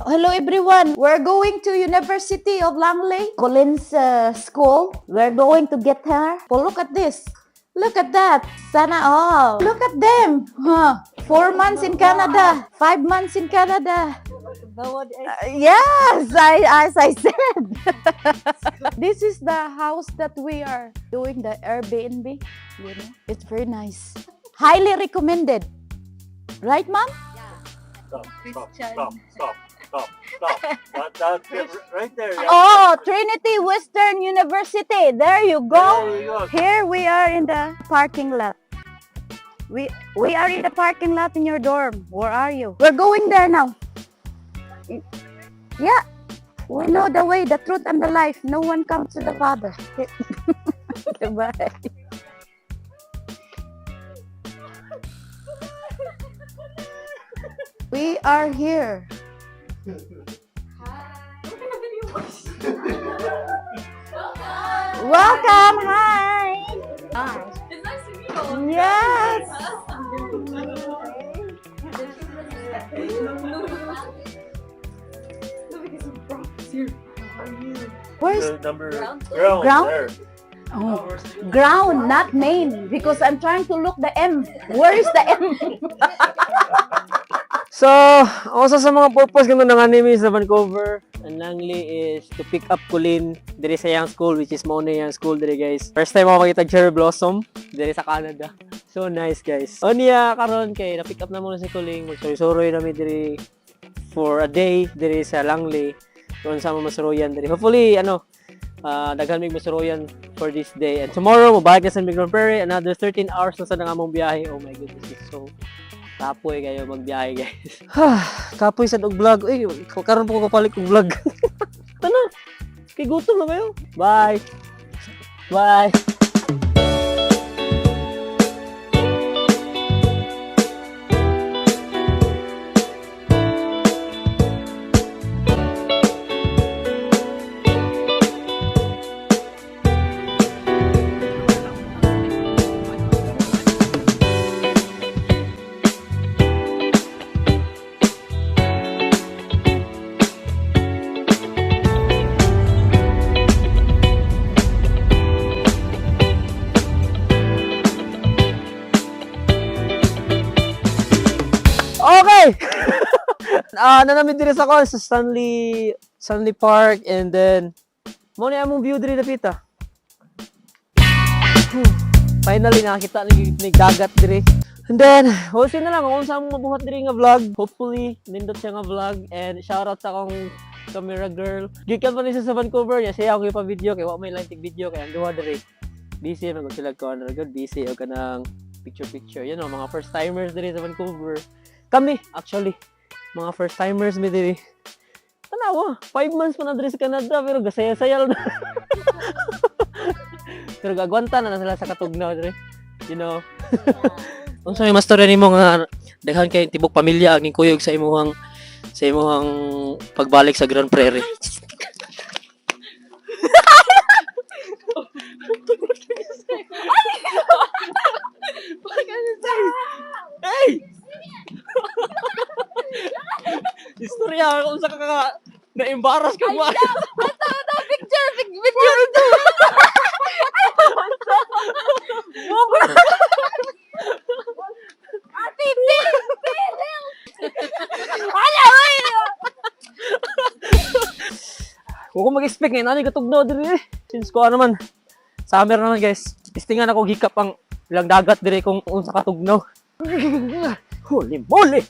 Hello, everyone. We're going to University of Langley, Collins School. We're going to get her. Well, look at this. Look at that. Sana all. Look at them. Huh. 4 months in Canada. 5 months in Canada. Yes, I as I said. This is the house that we are doing the Airbnb. It's very nice. Highly recommended. Right, Mom? Stop, stop, stop, stop, stop, stop. That's it, right there. Yeah. Oh, Trinity Western University. There you go. There you go. Here we are in the parking lot. We are in the parking lot in your dorm. Where are you? We're going there now. Yeah. We know the way, the truth, and the life. No one comes to the Father. Goodbye. We are here. Welcome. Hi. It's nice to meet all of you. Yes. Where's The number Ground? ground, Ground? there. Oh, ground, not main, because I'm trying to look the M. Where is the M? So, ang usa sa mga purpose nga nang anime sa Vancouver and Langley is to pick up Colleen diri sa iyang school, which is mao na iyang school diri, guys. First time ako makita cherry blossom diri sa Canada. So nice, guys. O niya karon kay na pick up na mo na si Colleen, magsuroy-suroy na mi diri for a day diri sa Langley. Kung sa mga masuroyan diri. Hopefully ano daghan mig masuroyan for this day. And tomorrow mobalik na sa Grand Prairie, another 13 hours na sa nga among biyahe. Oh my goodness, it's so kapoy kayo magbiyahe, guys. Kapoy sa og vlog. Uy, karon po ko kapalit og vlog. Tana. Kay gutom na kayo. Bye. Bye. Okay. Nanamit diri sa kon sa Stanley Park and then mo ni among view diri dapita. Whew. Finally nakakita ni dagat diri. And then, we'll see na lang kung unsa among mabuhat diri nga vlog. Hopefully, nindot siya nga vlog and shout out sa akong camera girl. Gikan pa ni siya sa Vancouver niya, siya ako pa video kay wa may line tig video kay ang duha diri. Busy man gud sila kon, good busy og kanang picture picture. You know, mga first timers diri sa Vancouver. Kami, actually, mga first timers mi diri. Tanawa, 5 months pa na diri sa Canada pero gasaya-saya na. Pero gagwanta na na sila sa katugnaw diri. Unsa may mastorya nimo nga daghan kay tibok pamilya ang kuyog sa imuhang pagbalik sa Grand Prairie? Hey! Istorya kung sa ka na-embarrass ka ba? Picture, picture. Ate, Bill, Ala, uy! Kung ko mag-expect ngayon, ano yung katugnaw diri eh. Since ko ano man, summer naman, guys. Testingan ako hikap ang ilang dagat diri kung unsa katugnaw. Holy moly!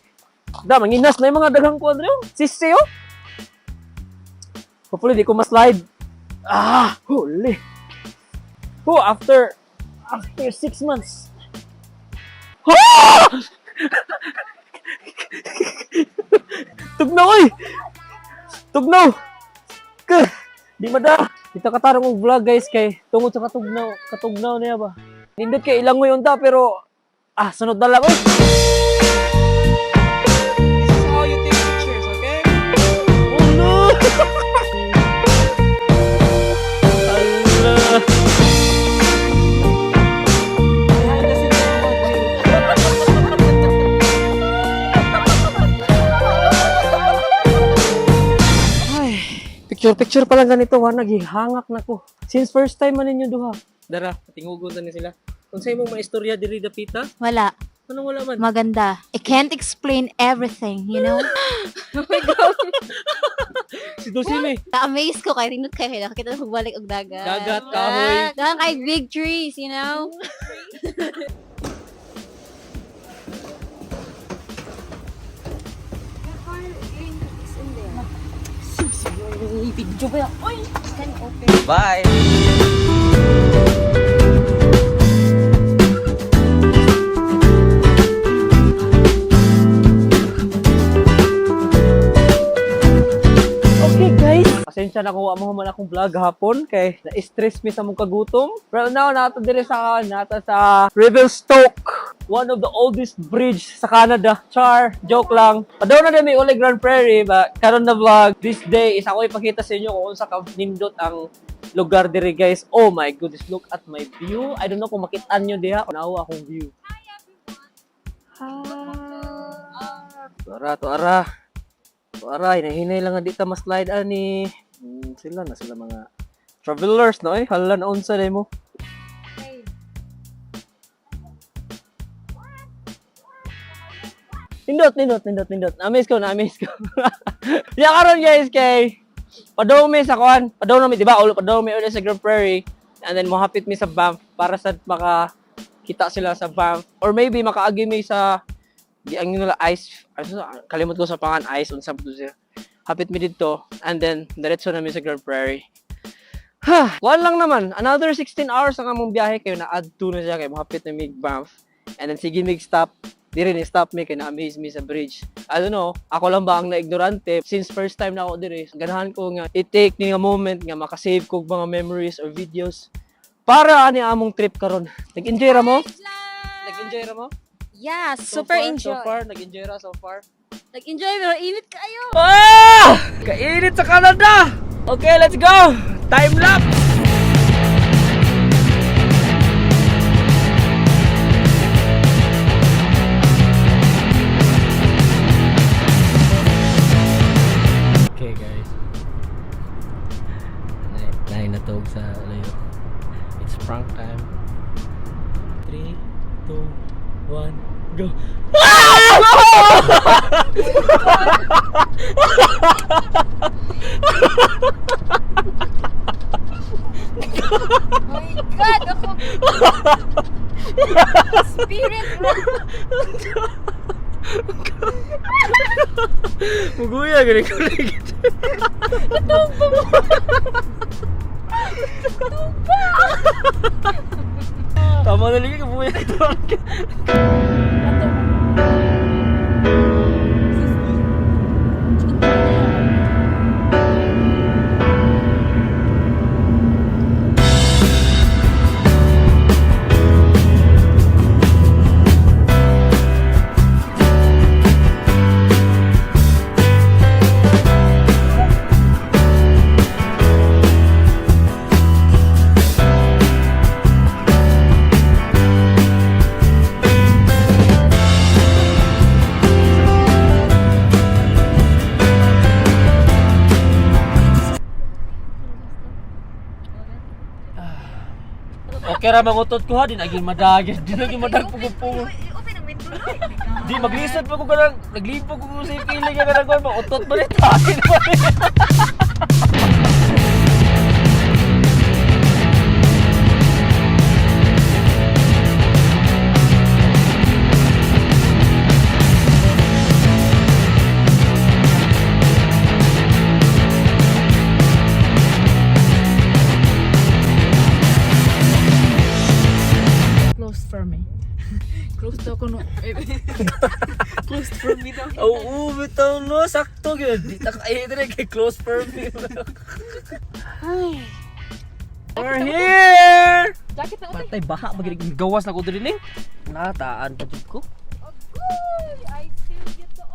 Da, manginas na yung mga daghang kuan diri, oh. Sisi oh. Hopefully di ko ma-slide. Ah, holy. Oh, after 6 months. Ah! Tugnaw oy. Tugnaw. Ka, di mada. Dito katarong og vlog, guys, kay tungod sa katugnaw, katugnaw niya ba. Nindot kay ilangoy unta pero sunod na lang oy. This is how you take pictures, okay? Oh no. Allah. Behind the scenes of view. Picture picture pa lang ganito wa naghihangak na ko. Since first time man ninyo duha. Dara, tingugon ta ni sila. Unsay imong maistorya diri dapita? Wala. Anong wala man? Maganda. I can't explain everything. Si Dulcine. Na-amaze ko kay rinot kay nakakita na pagbalik og dagat. Dagat, kahoy. Ah, dagan kay big trees. Bye! Okay guys, pasensya na kung wa mo man akong vlog hapon kay na-stress mi sa mong kagutom. Right now nato dire sa nata sa Revelstoke, one of the oldest bridge sa Canada. Char, joke lang. Padaw na mi uli Grand Prairie ba karon na vlog. This day is ako ipakita sa inyo kung unsa ka nindot ang lugar dire guys. Oh my goodness, look at my view. I don't know kung makitaan nyo diha. Nawa akong view. Hi. Tuara, tuara. So aray, nahinay lang nga di ta ma-slide ani. Sila na sila mga travelers no eh. Hala na unsa day mo. Nindot, nindot, nindot, nindot. Na-amaze ko, na-amaze ko. Ya karon guys kay padaw mi sa kuan, padaw na mi, di ba? Ulo padaw mi ulit sa Grand Prairie and then mohapit mi sa Banff para sa maka kita sila sa Banff or maybe makaagi mi sa di ang nila ice, ano, kalimot ko sa pangan ice unsa ba to siya. Hapit mi didto and then diretso na mi sa Grand Prairie. Ha, kuan lang naman. Another 16 hours ang among biyahe kayo na add 2 na siya kay mohapit na mig Banff. And then sige mig stop. Di rin stop mi kay na-amaze mi sa bridge. I don't know, ako lang ba ang na-ignorante since first time na ako diri. Ganahan ko nga i-take ni nga moment nga makasave ko og mga memories or videos para ani among trip karon. Nag-enjoy ra mo? Nag-enjoy ra mo? Yeah, So super far, enjoy. So far, nag-enjoy ra so far. Nag-enjoy pero init kayo. Ah! Kainit sa Canada! Okay, let's go! Time lapse! Okay guys. Nai natog sa layo. It's prank time. 3, 2, 1, go! My God, ako. Spirit. Muguya, gani ko lagi. Tama na lagi, kabuya ito. Okay ra mangutot ko ha, di naging madag, di naging madag pugong. Open ang window. Di maglisod pa ko kanang naglipog ko sa feeling nga kanang kuan mautot ba ni takin ba ni. Closed for me. Closed daw ko no. Closed for me daw. Oo, bitaw no, sakto gyud. Di ta kay dire kay close for me. We're here. Jacket na Patay baha maginig gawas na ko diri ning. Nataan pa jud ko. I still get the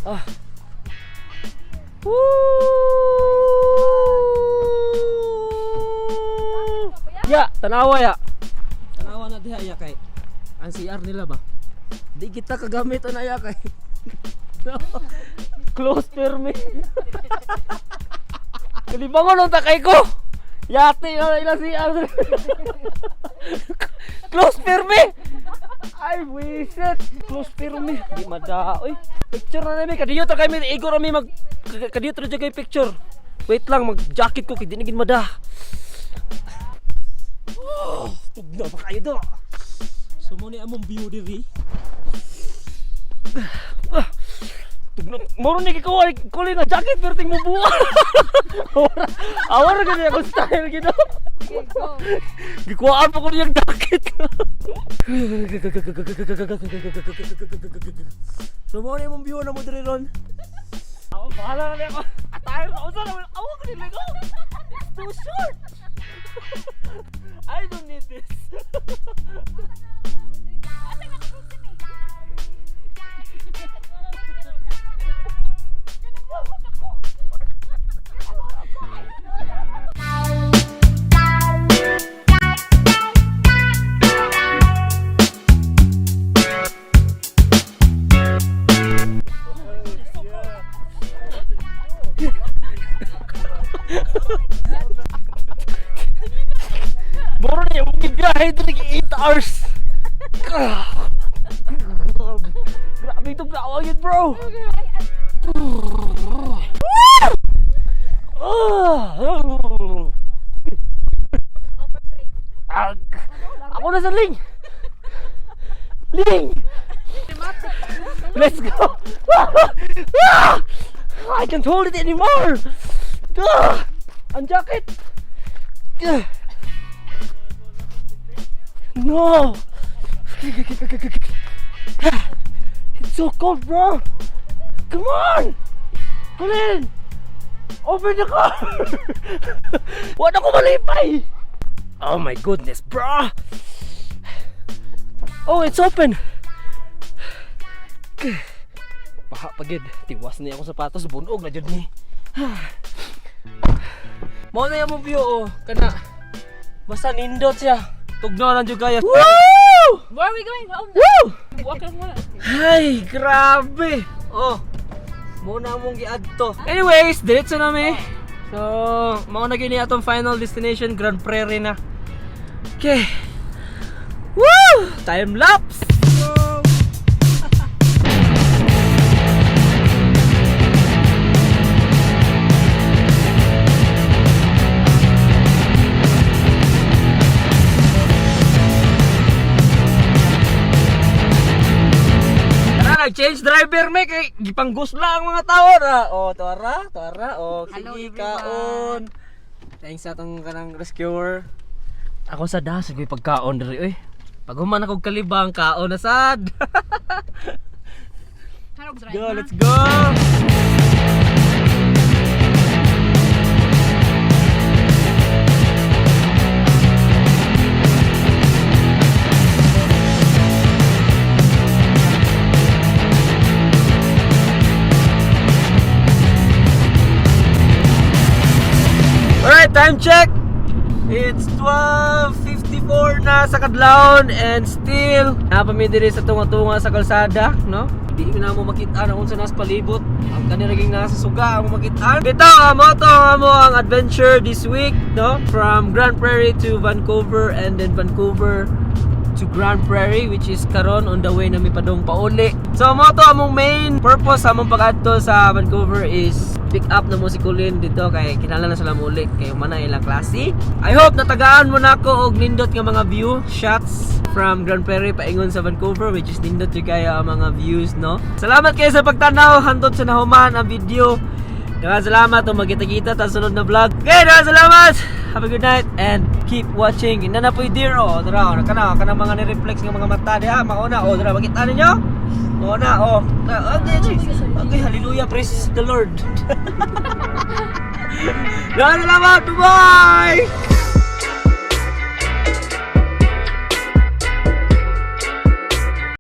Ah. Woo! Ya, tanawa ya. Tanawa na diha ya kay ang CR nila ba? Di kita kagamit ana ya kay. No. Close permi. Kalibangon ang takay ko. Yati na ila si Close permi. Ay, wisit. Close permi. Di mada. Uy, picture na nami. Kadiyo ta kami. Igo rami mag... Kadiyo ta kay picture. Wait lang, mag-jacket ko kay di na gid mada. Oh, tugna pa kayo do. So mo ni among view diri. Ah, tugna moro ni kikuha kulay na jacket pero ting mo buwa. Awara gani ako style gino. Okay, go. Gikuhaan pa ko niyang jacket. So mo ni among view na mo diri ron. Ako bahala na ako. Attire na unsa na ako ko nila ko. It's too short. I don't need this. Asa nga ka ni? Moro na yung biyahe diri 8 hours. Grabe itong gawa yun, bro. Ah! Ag! Ako na sa Ling! Ling! Let's go! Ah! I can't hold it anymore! Ah! Ang jacket! Ah! No! It's so cold, bro! Come on! Colin! Open the car! Wala ko malipay! Oh my goodness, bro! Oh, it's open! Paha pagid. Tiwas niya akong sapatos. Bunog na jud ni. Mao na yung view, oh. Kana. Basta nindot siya. Tugnaw lang jud kaya. Woo! Where are we going? Home na. Woo! Walk lang muna. Ay, grabe! Oh, muna mong giadto. Anyways, diretso na mi. So, mao na gini atong final destination, Grand Prairie na. Okay. Woo! Time lapse! Tara, nag-change driver me kay gipanggus lang ang mga tao ra. Oh, tara, tara. Oh, Hello, sige everyone. kaon. Thanks sa atong kanang rescuer. Ako sa dasig may pagkaon diri oy. Pag human ako kalibang kaon na sad. Harog drive Go, na. let's go. Alright, time check! It's 12:54 na sa kadlawon and still napami diri sa tunga-tunga sa kalsada, no? Di na mo makita na unsa nas palibot. Ang kani naging nasa suga ang makita. Bitaw amo to ang amo ang adventure this week, no? From Grand Prairie to Vancouver and then Vancouver to Grand Prairie, which is karon on the way na mi padong pauli. So mo to among main purpose sa among pag-adto sa Vancouver is pick up na mo si Colin dito kay kinahanglan na sila muli kay humana ilang klase. I hope natagaan mo nako og nindot nga mga view shots from Grand Prairie paingon sa Vancouver, which is nindot jud kayo ang mga views, no. Salamat kayo sa pagtanaw hantod sa nahuman ang video. Daghang salamat ug magkita-kita ta sunod na vlog. Okay, daghang salamat. Have a good night and keep watching. Ina na po'y deer oh. Tara, oh, kana kana mga ni-reflex nga mga mata diha, mauna oh, tara makita ninyo. Mauna oh. Okay, okay, hallelujah, praise the Lord. Daghang salamat. Bye-bye.